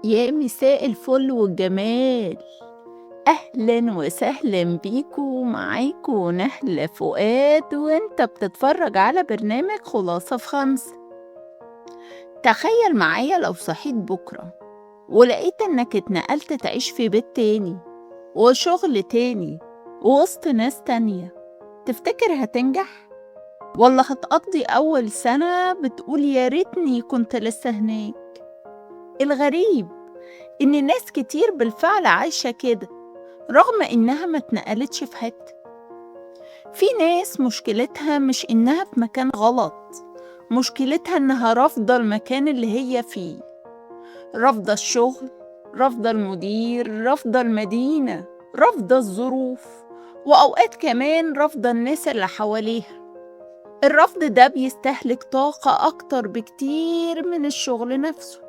يا مساء الفل والجمال، أهلا وسهلا بيكو. معاكو نهلة فؤاد وانت بتتفرج على برنامج خلاصة في 5. تخيل معايا لو صحيت بكرة ولقيت انك اتنقلت تعيش في بيت تاني وشغل تاني ووسط ناس تانية، تفتكر هتنجح؟ ولا هتقضي أول سنة بتقول يا ريتني كنت لسه هناك؟ الغريب إن ناس كتير بالفعل عايشة كده رغم إنها ما اتنقلتش في حتة. في ناس مشكلتها مش إنها في مكان غلط، مشكلتها إنها رافضة المكان اللي هي فيه، رافضة الشغل، رافضة المدير، رافضة المدينة، رافضة الظروف، وأوقات كمان رافضة الناس اللي حواليها. الرفض ده بيستهلك طاقة أكتر بكتير من الشغل نفسه،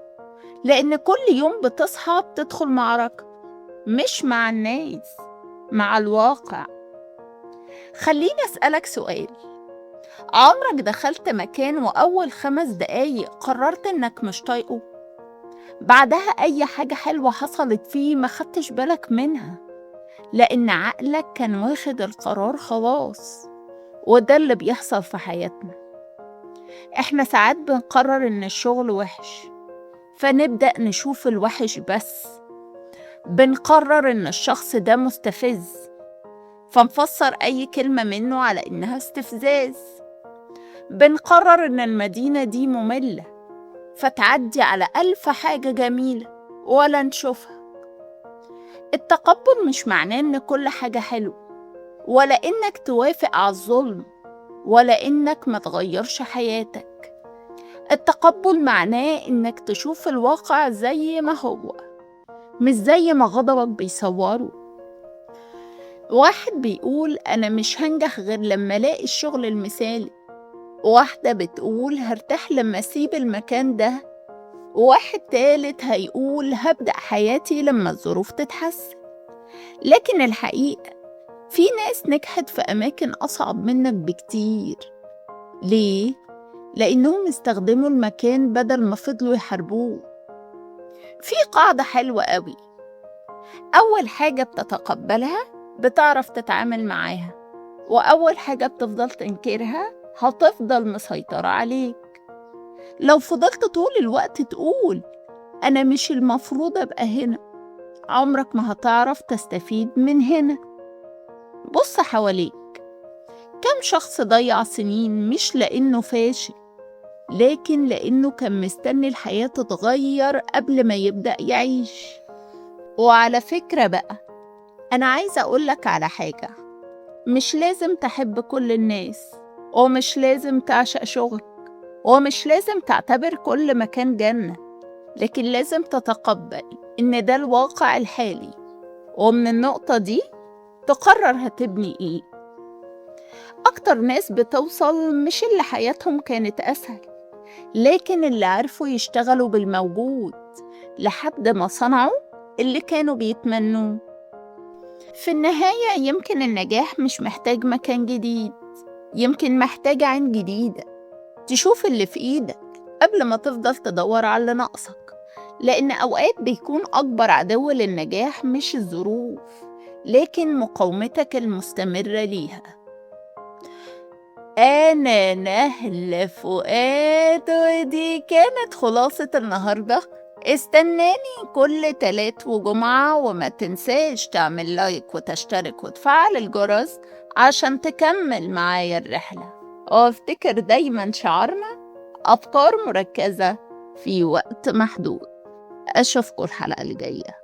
لأن كل يوم بتصحى بتدخل معركة مش مع الناس، مع الواقع. خليني أسألك سؤال، عمرك دخلت مكان وأول 5 دقايق قررت إنك مش طايقه؟ بعدها أي حاجة حلوة حصلت فيه ما خدتش بالك منها لأن عقلك كان واخد القرار خلاص. وده اللي بيحصل في حياتنا، احنا ساعات بنقرر إن الشغل وحش فنبدأ نشوف الوحش بس، بنقرر إن الشخص ده مستفز فنفسر أي كلمة منه على إنها استفزاز، بنقرر إن المدينة دي مملة فتعدي على 1000 حاجة جميلة ولا نشوفها. التقبل مش معناه إن كل حاجة حلوة، ولا إنك توافق على الظلم، ولا إنك ما تغيرش حياتك. التقبل معناه إنك تشوف الواقع زي ما هو، مش زي ما غضبك بيصوره. واحد بيقول أنا مش هنجح غير لما ألاقي الشغل المثالي، واحدة بتقول هرتاح لما أسيب المكان ده، وواحد تالت هيقول هبدأ حياتي لما الظروف تتحسن. لكن الحقيقة في ناس نجحت في أماكن أصعب منك بكتير. ليه؟ لأنهم استخدموا المكان بدل ما فضلوا يحاربوه. في قاعدة حلوة قوي، أول حاجة بتتقبلها بتعرف تتعامل معاها، وأول حاجة بتفضل تنكرها هتفضل مسيطرة عليك. لو فضلت طول الوقت تقول أنا مش المفروض أبقى هنا، عمرك ما هتعرف تستفيد من هنا. بص حواليك، كم شخص ضيع سنين مش لأنه فاشل، لكن لأنه كان مستني الحياة تتغير قبل ما يبدأ يعيش. وعلى فكرة بقى، أنا عايزة أقولك على حاجة، مش لازم تحب كل الناس، ومش لازم تعشق شغلك، ومش لازم تعتبر كل مكان جنة، لكن لازم تتقبل إن ده الواقع الحالي، ومن النقطة دي تقرر هتبني إيه. أكتر ناس بتوصل مش اللي حياتهم كانت أسهل، لكن اللي عرفوا يشتغلوا بالموجود لحد ما صنعوا اللي كانوا بيتمنوه. في النهاية يمكن النجاح مش محتاج مكان جديد، يمكن محتاج عين جديدة تشوف اللي في إيدك قبل ما تفضل تدور على اللي ناقصك. لأن أوقات بيكون أكبر عدو للنجاح مش الظروف، لكن مقاومتك المستمرة ليها. أنا نهلة فؤاد، ودي كانت خلاصة النهاردة. استناني كل 3 وجمعة، وما تنساش تعمل لايك وتشترك وتفعل الجرس عشان تكمل معايا الرحلة. وافتكر دايما شعارنا، أفكار مركزة في وقت محدود. أشوفكم الحلقة الجاية.